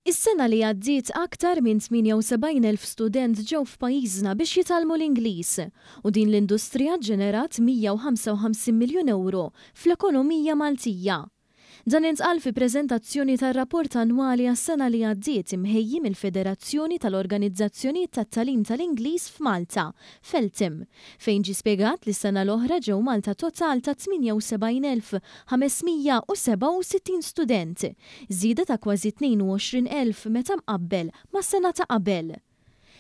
Is-sena li għaddiet aktar minn 78,000 student ġew f'pajjiżna biex jitgħallmu l-Ingliż u din l-industrija ġġenerat 155 miljun ewro fl-ekonomija Maltija. Dan intqal fi preżentazzjoni tar-rapport annwali għas-sena li għaddiet imħejji mill-Federazzjoni tal-Organizzazzjonijiet tat-Tagħlim tal-Ingliż f'Malta, FELTIM, fejn ġie spjegat li s-sena l-oħra ġew Malta total ta' 78,567 student, żieda ta' kważi 22,000 meta mqabbel mas-sena ta' qabel.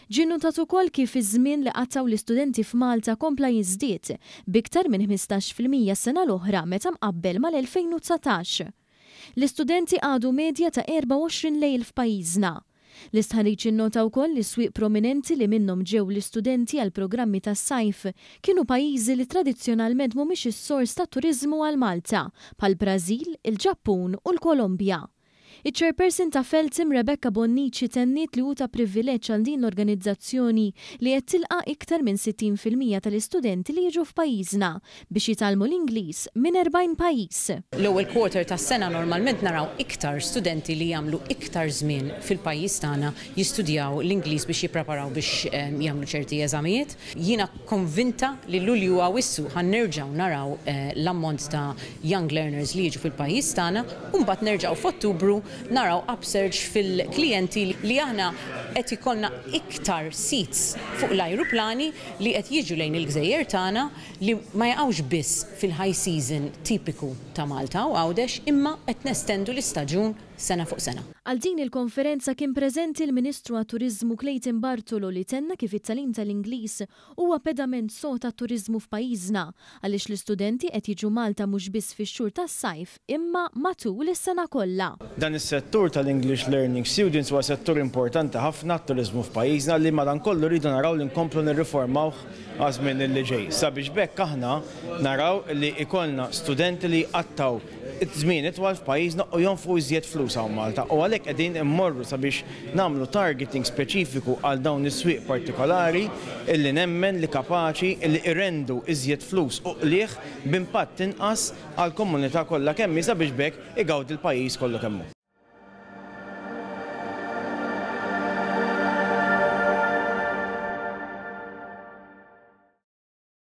Ġie nnotat ukoll kif iż-żmien li qattgħu l-istudenti f'Malta kompla jiżdied, b'iktar minn 15% s-sena l-oħra meta mqabbel mal-2019. L-istudenti qagħdu medja ta' 24 lejl f'pajjiżna. L-istħarriġ innota wkoll li swieq prominenti li minnhom ġew l-istudenti għal programmi tas-sajf kienu pajjiżi li tradizzjonalment mhumiex is-sors ta' turiżmu għal Malta, bħall-Brażil, il-Ġappun u l-Kolombja. Iċ-chairperson ta' FELTIM Rebecca Bonnici tenniet li hu ta' privileġġ għal din l-organizzazzjoni li qed tilqa' iktar minn 60% tal-istudenti li jiġu f'pajjiżna biex jitgħallmu l-Ingliż minn 40 pajjiż. L-ewwel quarter tas-sena normalment naraw iktar studenti li jagħmlu iktar żmien fil-pajjiż tagħna jistudjaw l-Ingliż biex jippreparaw biex jagħmlu ċerti eżamijiet. Jiena konvinta li Lulju, Awissu ħa nerġgħu naraw l-ammont ta' young learners li jiġu fil-pajjiż tagħna u mbagħad nerġgħu f'Ottubru naraw upsurge fil-klijenti li aħna qed ikollna iktar seats fuq l-ajruplani li qed jiġu lejn il-gżejjer tagħna li ma jaqgħux biss fil-high season tipiku ta' Malta u Għawdex, imma qed nestendu l-istaġun sena fuq sena. Għal din il-konferenza kien preżenti l-Ministru għat-Turiżmu Clayton Bartolo, li tenna kif it-tagħlim tal-Ingliż huwa pedament sod għat-turiżmu f'pajjiżna għaliex l-istudenti qed jiġu Malta mhux biss fix-xhur tas-sajf imma matul is-sena kollha. Dan is-settur tal-English Learning Students huwa settur importanti ħafna għat-turiżmu f'pajjiżna li madankollu rridu naraw li nkomplu nirriformawh għaż-żmien li ġej sabiex b'hekk aħna naraw li jkollna studenti li jqattgħu żmien itwal f'pajjiżna u jonfqu iżjed flus hawn Malta, u għalhekk qegħdin immorru sabiex nagħmlu targeting speċifiku għal dawn is-swieq partikolari illi nemmen li kapaċi illi irendu iżjed flus u qligħ b'impatt inqas għall-komunità kollha kemm hi sabiex b'hekk igawdi l-pajjiż kollu kemm hu.